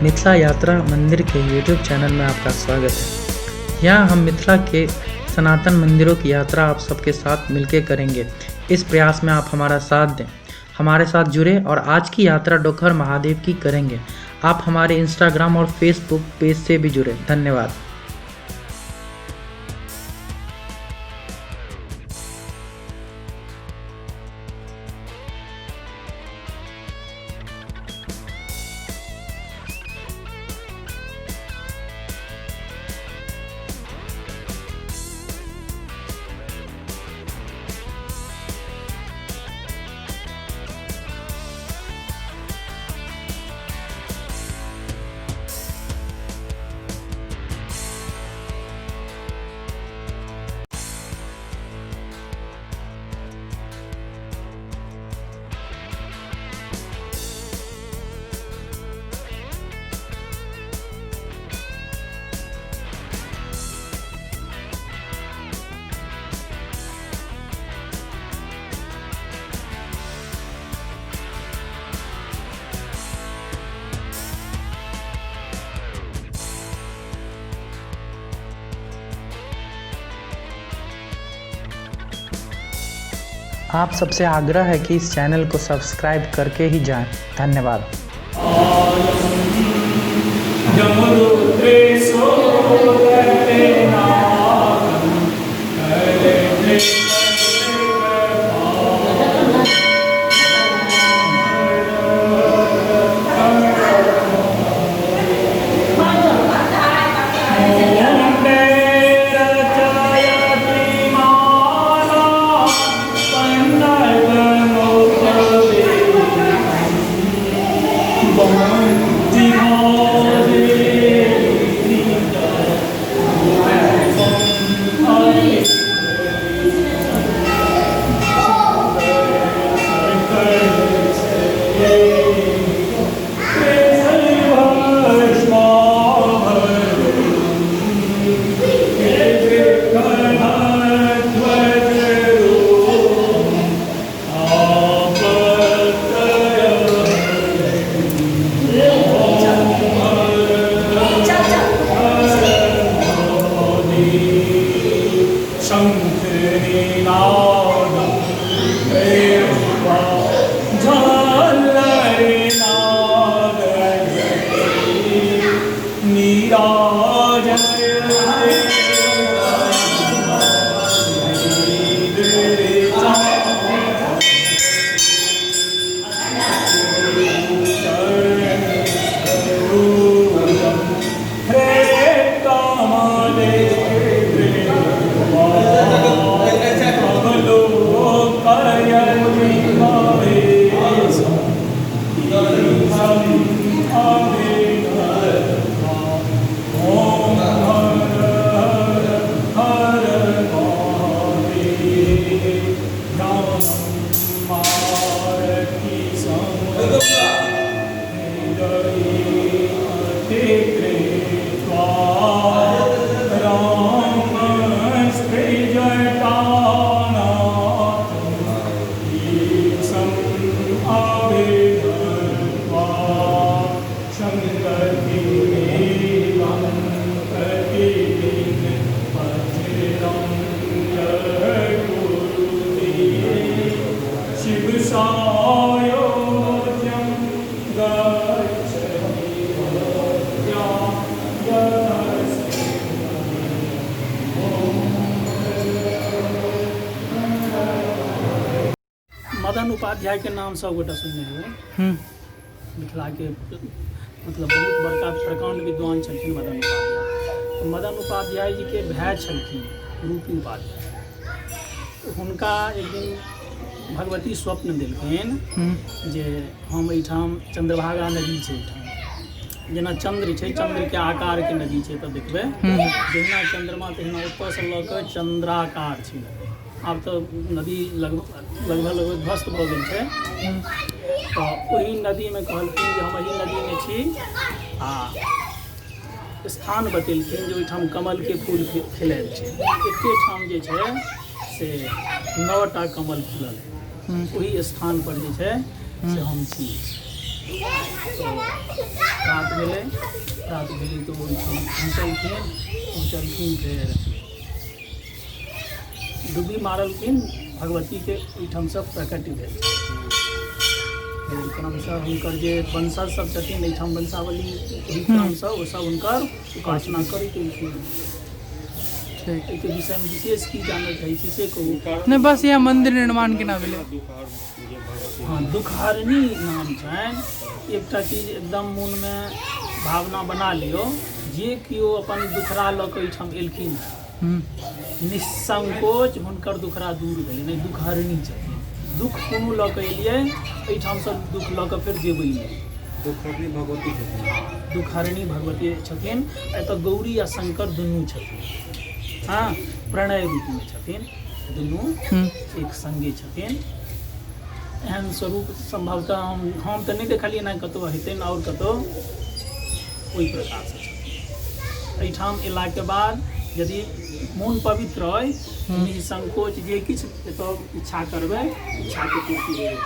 मिथिला यात्रा मंदिर के यूट्यूब चैनल में आपका स्वागत है। यहाँ हम मिथिला के सनातन मंदिरों की यात्रा आप सबके साथ मिलके करेंगे। इस प्रयास में आप हमारा साथ दें, हमारे साथ जुड़े और आज की यात्रा डोकहर महादेव की करेंगे। आप हमारे इंस्टाग्राम और फेसबुक पेज से भी जुड़े। धन्यवाद। आप सबसे आग्रह है कि इस चैनल को सब्सक्राइब करके ही जाएं। धन्यवाद। मदन उपाध्याय के नाम सब गोटा सुनने हेबै। मिथिला के मतलब बहुत बड़का प्रकांड विद्वान छलखिन मदन उपाध्याय। मदन उपाध्याय जी के भाय छलखिन रूपी उपाध्याय। हुनका एक दिन भगवती स्वप्न देलखिन जे हम एहिठाम चंद्रभागा नदी छै एहिठाम, जेना चंद्र छै, चंद्र के आकार के नदी छै, तऽ देखबै जहिना चंद्रमा तहिना ओतऽसँ लऽ कऽ चंद्राकार छै नदी। आब तऽ नदी लगभग लगभग लगभग ध्वस्त भऽ गेल छै। तऽ ओहि नदीमे कहलखिन जे हम एहि नदीमे छी आ स्थान बतेलखिन जे ओहिठाम कमलके फूल खिलायल छै। एके ठाम जे छै से 9 टा कमल खिलल है, ओहि स्थान पर जे छै से हम छी। तऽ प्रात भेलै, प्रात भेलै तऽ ओहिठाम पहुँचलखिन। पहुँचलखिन, फेर डुब्बी मारलखिन, भगवतीके ओहिठामसँ प्रकट भेल। फेर क्रमशः हुनकर जे वंशज सब छथिन एहिठाम, वंशावली ओहि क्रमसँ ओसभ हुनकर उपासना करैत एलखिन। एहिके विषयमे विशेष की जानय चाहै छी से कहू। नहि, बस इएह, मन्दिर निर्माण केना भेलै? हँ, दुखहरणी नाम छनि। एकटा चीज एकदम मोनमे भावना बना लियौ, जे केओ अपन दुखड़ा लऽ कऽ एहिठाम एलखिन हेँ, निस्संकोच हुनकर दुखड़ा दूर भेलै। नहि, दुखहरणी छथिन। दुख कोनो लऽ कऽ एलियै एहिठामसँ, दुख लऽ कऽ फेर जेबै नहि। दुखहरणी भगवती छथिन। हँ, दुखहरणी भगवती छथिन। एतऽ गौरी आ शंकर दुनू छथिन। हँ, प्रणय रूपमे छथिन दुनू, एक संगे छथिन। एहन स्वरूप सम्भवतः हम तऽ नहि देखलियै ने कतहु हेतै ने आओर कतहु ओहि प्रकारसँ छथिन। एहिठाम अयलाके बाद यदि मोन पवित्र अइ, निसंकोच जे किछु एतऽ इच्छा करबै, इच्छाके पूर्ति होय।